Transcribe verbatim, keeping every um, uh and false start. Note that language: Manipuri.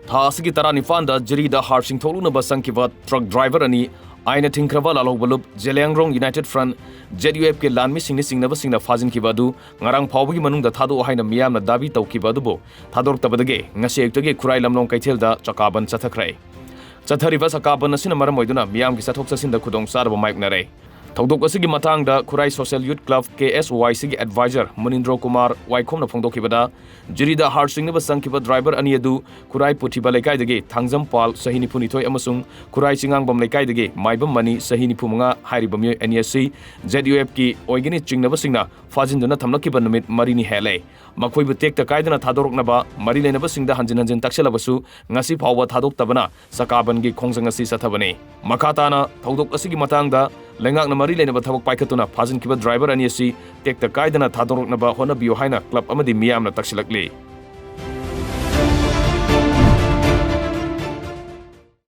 ꯊꯥ ꯑꯁꯤꯒꯤ ꯇꯔꯥꯅꯤꯄꯥꯟꯗ ꯖꯤꯔꯤꯗ ꯍꯥꯔꯁꯤꯡ ꯊꯣꯛꯂꯨꯅꯕ ꯆꯪꯈꯤꯕ ꯇ꯭ꯔꯛ ꯗ꯭ꯔꯥꯏꯚꯔ ꯑꯅꯤ, ꯑꯥꯏꯟꯅ ꯊꯤꯡꯈ꯭ꯔꯕ ꯂꯥꯜꯍꯧꯕ ꯂꯨꯞ Zeliangrong United front, Z U ꯑꯦꯐꯀꯤ ꯂꯥꯟꯃꯤꯁꯤꯡꯅ ꯆꯤꯡꯅꯕꯁꯤꯡꯅ ꯐꯥꯖꯤꯟꯈꯤꯕ ꯑꯗꯨ ꯉꯔꯥꯡ ꯐꯥꯎꯕꯒꯤ ꯃꯅꯨꯡꯗ ꯊꯥꯗꯣꯛꯑꯣ ꯍꯥꯏꯅ ꯃꯤꯌꯥꯝꯅ ꯗꯥꯕꯤ ꯇꯧꯈꯤꯕ ꯑꯗꯨꯕꯨ ꯊꯥꯗꯣꯔꯛꯇꯕꯗꯒꯤ ꯉꯁꯤ ꯑꯌꯨꯛꯇꯒꯤ ꯈꯨꯔꯥꯏ ꯂꯝꯂꯣꯡ ꯀꯩꯊꯦꯜꯗ ꯆꯀꯥ ꯕꯟ ꯆꯠꯊꯈ꯭ꯔꯦ꯫ ꯆꯠꯊꯔꯤꯕ ꯆꯀꯥ ꯕꯟ ꯑꯁꯤꯅ ꯃꯔꯝ ꯑꯣꯏꯗꯨꯅ ꯃꯤꯌꯥꯝꯒꯤ ꯆꯠꯊꯣꯛ ꯆꯠꯁꯤꯟꯗ ꯈꯨꯗꯣꯡꯆꯥꯗꯕ ꯃꯥꯌꯣꯛꯅꯔꯦ꯫ ꯊꯧꯗꯣꯛ ꯑꯁꯤꯒꯤ ꯃꯇꯥꯡꯗ ꯈꯨꯔꯥꯏ ꯁꯣꯁꯤꯌꯦꯜ ꯌꯨꯠ ꯀ꯭ꯂꯕ, ꯀꯦ ꯑꯦꯁ ꯋꯥꯏ ꯁꯤꯒꯤ ꯑꯦꯗꯚꯥꯏꯖꯔ ꯃꯨꯅꯤꯟꯗ꯭ꯔꯣ ꯀꯨꯃꯥꯔ ꯋꯥꯏꯈꯣꯝꯅ ꯐꯣꯡꯗꯣꯛꯈꯤꯕꯗ, ꯖꯤꯔꯤꯗ ꯍꯥꯔ ꯆꯤꯡꯅꯕ ꯆꯪꯈꯤꯕ ꯗ꯭ꯔꯥꯏꯚꯔ ꯑꯅꯤ ꯑꯗꯨ ꯈꯨꯔꯥꯏ ꯄꯨꯊꯤꯕ ꯂꯩꯀꯥꯏꯗꯒꯤ ꯊꯥꯡꯖꯝꯄꯥꯜ, ꯆꯍꯤ ꯅꯤꯐꯨꯅꯤꯊꯣꯏ, ꯑꯃꯁꯨꯡ ꯈꯨꯔꯥꯏ ꯆꯤꯉꯥꯡꯕꯝ ꯂꯩꯀꯥꯏꯗꯒꯤ ꯃꯥꯏꯕꯝ ꯃꯅꯤ, ꯆꯍꯤ ꯅꯤꯐꯨꯃꯉꯥ ꯍꯥꯏꯔꯤꯕ ꯃꯤꯑꯣꯏ ꯑꯅꯤ ꯑꯁꯤ ꯖꯦꯗ ꯌꯨ ꯑꯦꯐꯀꯤ ꯑꯣꯏꯒꯅꯤ ꯆꯤꯡꯅꯕꯁꯤꯡꯅ ꯐꯥꯖꯤꯟꯗꯨꯅ ꯊꯝꯂꯛꯈꯤꯕ ꯅꯨꯃꯤꯠ ꯃꯔꯤꯅꯤ ꯍꯦꯜꯂꯦ꯫ ꯃꯈꯣꯏꯕꯨ ꯇꯦꯛꯇ ꯀꯥꯏꯗꯅ ꯊꯥꯗꯣꯔꯛꯅꯕ ꯃꯔꯤ ꯂꯩꯅꯕꯁꯤꯡꯗ ꯍꯟꯖꯤꯟ ꯍꯟꯖꯤꯟ ꯇꯛꯁꯤꯜꯂꯕꯁꯨ ꯉꯁꯤ ꯐꯥꯎꯕ ꯊꯥꯗꯣꯛꯇꯕꯅ ꯆꯀꯥ ꯕꯟꯒꯤ ꯈꯣꯡꯖꯪ ꯑꯁꯤ ꯆꯠꯊꯕꯅꯤ꯫ ꯃꯈꯥ ꯇꯥꯅ ꯊꯧꯗꯣꯛ ꯑꯁꯤꯒꯤ ꯃꯇꯥꯡꯗ ꯂꯩꯉꯥꯛꯅ ꯃꯔꯤ ꯂꯩꯅꯕ ꯊꯕꯛ ꯄꯥꯏꯈꯠꯇꯨꯅ ꯐꯥꯖꯤꯟꯈꯤꯕ ꯗ꯭ꯔꯥꯏꯚꯔ ꯑꯅꯤ ꯑꯁꯤ ꯇꯦꯛꯇ ꯀꯥꯏꯗꯅ ꯊꯥꯗꯣꯔꯛꯅꯕ ꯍꯣꯠꯅꯕꯤꯌꯨ ꯍꯥꯏꯅ ꯀ꯭ꯂꯕ ꯑꯃꯗꯤ ꯃꯤꯌꯥꯝꯅ ꯇꯛꯁꯤꯜꯂꯛꯂꯤ꯫